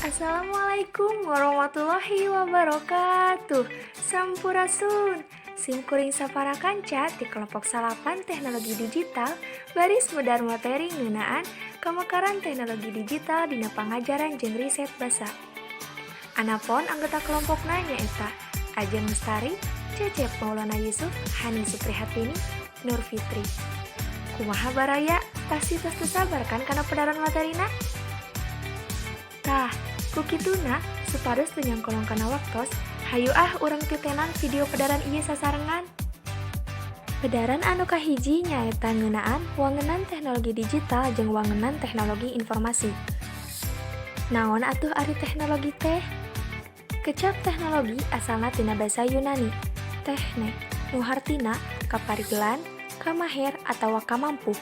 Assalamualaikum warahmatullahi wabarakatuh. Sampurasun. Sim kuring sapara kanca di kelompok 9 teknologi digital baris medar materi ngeunaan kamekaran teknologi digital dina pangajaran jeung riset basa. Anapon anggota kelompokna nyaeta Ajeng Lestari, Cecep Maulana Yusuf, Hani Suprihatini, Nur Fitri. Kumaha, baraya? Pasti tos teu sabar kan kana pedaran materina? Tah, ku kituna supados teu nyangkolong kana waktos, hayu ah urang titenan video pedaran ieu sasarengan. Pedaran anu kahiji nyaeta ngeunaan wangenan teknologi digital jeung wangenan teknologi informasi. Naon atuh ari teknologi teh? Kecap teknologi asalna tina basa Yunani, techne, nu hartina kaparigelan, kamaher atawa kamampuh,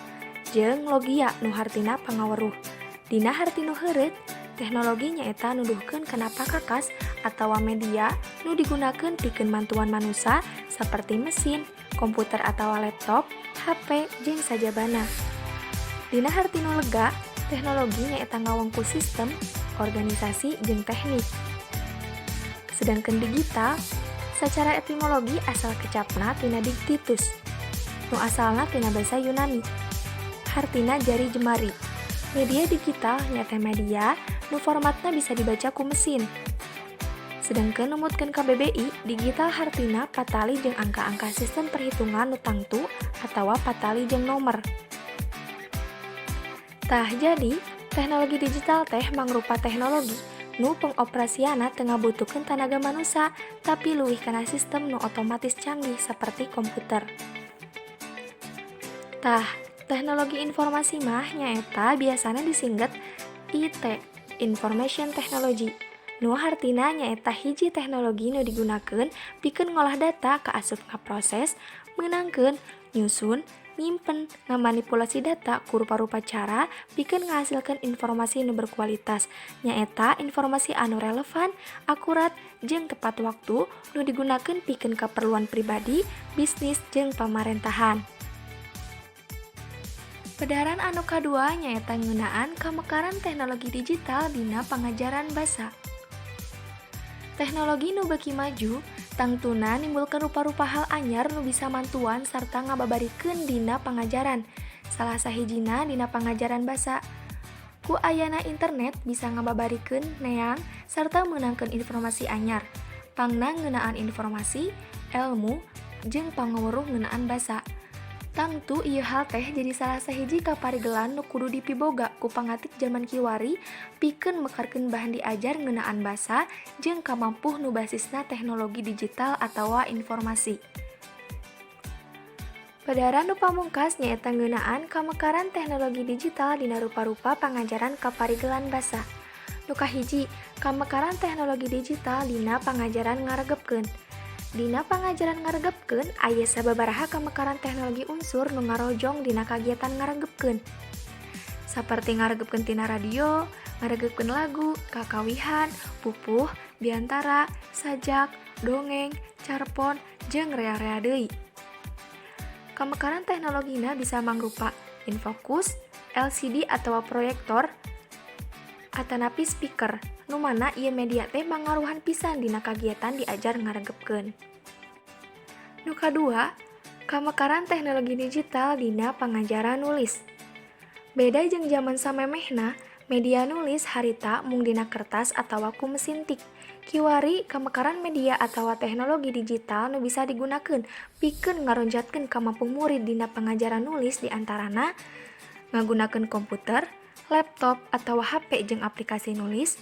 jeung logia nu hartina pangaweruh. Dina harti nu heureut, teknologi nyaeta nuduhkeun kana pakakas atawa media nu digunakeun pikeun mantuan manusa saperti mesin, komputer atawa laptop, HP, jeung sajabana. Dina harti nu lega, teknologi nyaeta ngawengku sistem, organisasi, jeung teknik. Sedangkan digital, secara etimologi asal kecapna tina digtitus, nu asalna tina basa Yunani. Hartina jari jemari. Media digital nyaeta media nu formatna bisa dibaca ku mesin. Sedangkan numutkeun KBBI, digital hartina patali jeung angka-angka sistem perhitungan nu tangtu atawa patali jeung nomer. Tah, jadi teknologi digital teh mangrupa teknologi nu pengoperasianna teu ngabutuhkeun tanaga manusa, tapi leuwih kana sistem nu otomatis canggih seperti komputer. Tah, teknologi informasi mah nyaeta biasana disingget IT, Information Technology. Nu hartina nyaeta hiji teknologi nu digunakeun pikeun ngolah data kaasup ngaproses, meunangkeun, nyusun, nyimpen, ngamanipulasi data ku rupa-rupa cara pikeun ngahasilkeun informasi nu berkualitas, nyaeta informasi anu relevan, akurat, jeung tepat waktu nu digunakeun pikeun kaperluan pribadi, bisnis, jeung pamarentahan. Pedaran anu kadua nyaeta ngeunaan kamekaran teknologi digital dina pangajaran basa. Teknologi nu beuki maju tangtuna nimbulkeun rupa-rupa hal anyar nu bisa mantuan sarta ngababarikeun dina pangajaran, salah sahijina dina pangajaran basa. Ku ayana internet bisa ngababarikeun neang sarta meunangkeun informasi anyar, pangna ngeunaan informasi, elmu, jeung pangaweruh ngeunaan basa. Tangtu ieu hal teh jadi salah sahiji kaparigelan nu kudu dipiboga ku pangatik jaman kiwari pikeun mekarkeun bahan diajar ngeunaan basa jeung kamampuh nu basisna teknologi digital atawa informasi. Pedaran nu pamungkas nyaeta ngeunaan kamekaran teknologi digital dina rupa-rupa pangajaran kaparigelan basa. Nu kahiji, kamekaran teknologi digital dina pangajaran ngaregepkeun. Dina pangajaran ngaregepkeun aya sababaraha kamekaran teknologi unsur nu ngarojong dina kagiatan ngaregepkeun. Saperti ngaregepkeun tina radio, ngaregepkeun lagu, kakawihan, pupuh, biantara, sajak, dongeng, carpon, jeung rea-rea deui. Kamekaran teknologina bisa mangrupa infokus, LCD atawa proyektor, atanapi speaker, nu mana ieu media teh mangaruhan pisan dina kagiatan diajar ngaregepkeun. Nu kadua, kamekaran teknologi digital dina pangajaran nulis. Beda jeung jaman samemehna, media nulis harita mung dina kertas atawa ku mesin tik. Kiwari kamekaran media atawa teknologi digital nu bisa digunakeun pikeun ngaronjatkeun kamampuh murid dina pangajaran nulis di antarana ngagunakeun komputer, laptop atawa HP jeung aplikasi nulis,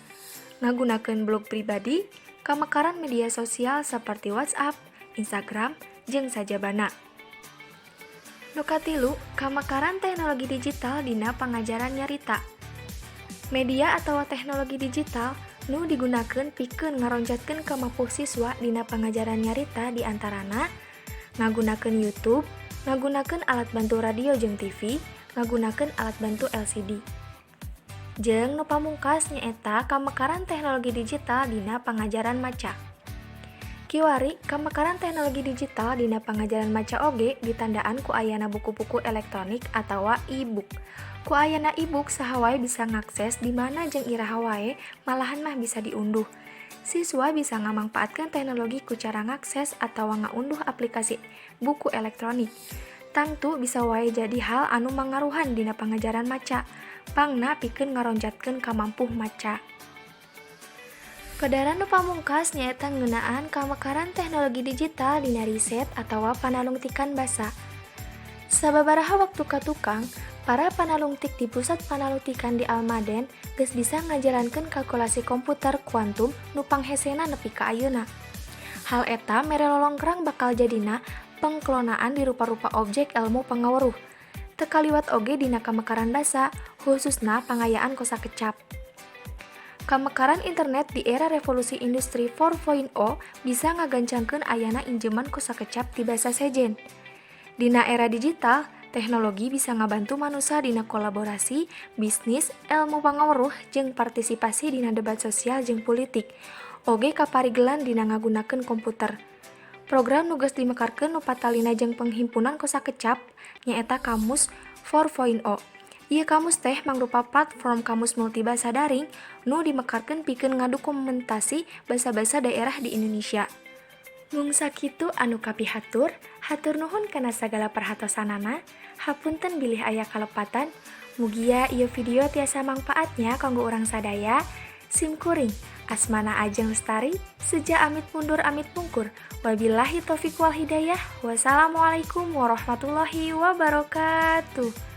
ngagunakeun blog pribadi, kamekaran media sosial seperti WhatsApp, Instagram, jeung sajabana. Nu katilu, kamekaran teknologi digital dina pangajaran nyarita. Media atawa teknologi digital nu digunakeun pikeun ngaronjatkeun kamampuh siswa dina pangajaran nyarita di antarana ngagunakeun YouTube, ngagunakeun alat bantu radio jeung TV, ngagunakeun alat bantu LCD. Jeung nu pamungkas nyaeta kamekaran teknologi digital dina pangajaran maca. Kiwari kamekaran teknologi digital dina pangajaran maca oge ditandaan ku ayana buku-buku elektronik atawa e-book. Ku ayana e-book, saha wae bisa ngakses di mana jeung iraha wae, malahan mah bisa diunduh. Siswa bisa ngamangpaatkeun teknologi ku cara ngakses atawa ngaunduh aplikasi buku elektronik. Tangtu bisa wae jadi hal anu mangaruhan dina pangajaran maca, pangna pikeun ngaronjatkeun kamampuh maca. Pedaran nu pamungkas nyaeta ngeunaan kamekaran teknologi digital dina riset atawa panalungtikan basa. Sababaraha waktu ka tukang, para panalungtik di Pusat Panalungtikan di Almaden geus bisa ngajalankeun kalkulasi komputer kuantum nu panghesena nepi ka ayeuna. Hal eta mere lolongkrang bakal jadina pengklonaan di rupa-rupa objek elmu pangaweruh. Teu kaliwat oge dina kamekaran basa, hususna pangayaan kosa kecap. Kamekaran internet di era revolusi industri 4.0 bisa ngagancangkeun ayana injeman kosa kecap ti basa sejen. Dina era digital, teknologi bisa ngabantu manusa dina kolaborasi, bisnis, elmu pangaweruh, jeung partisipasi dina debat sosial jeung pulitik, oge kaparigelan dina ngagunakeun komputer. Program nu geus dimekarkeun nu patalina jeung penghimpunan kosa kecap nyaeta Kamus 4.0. Ieu kamus teh mangrupa platform kamus multibasa daring nu dimekarkeun pikeun ngadokumentasi basa-basa daerah di Indonesia. Mung sakitu anu kapihatur, hatur nuhun kana sagala perhatosanana, hapunten bilih aya kalepatan. Mugia ieu video tiasa mangpaat nya kanggo urang sadaya. Sim kuring, Asmana Ajeng Lestari, seja amit mundur amit pungkur. Wabillahi taufik wal hidayah. Wassalamualaikum warahmatullahi wabarakatuh.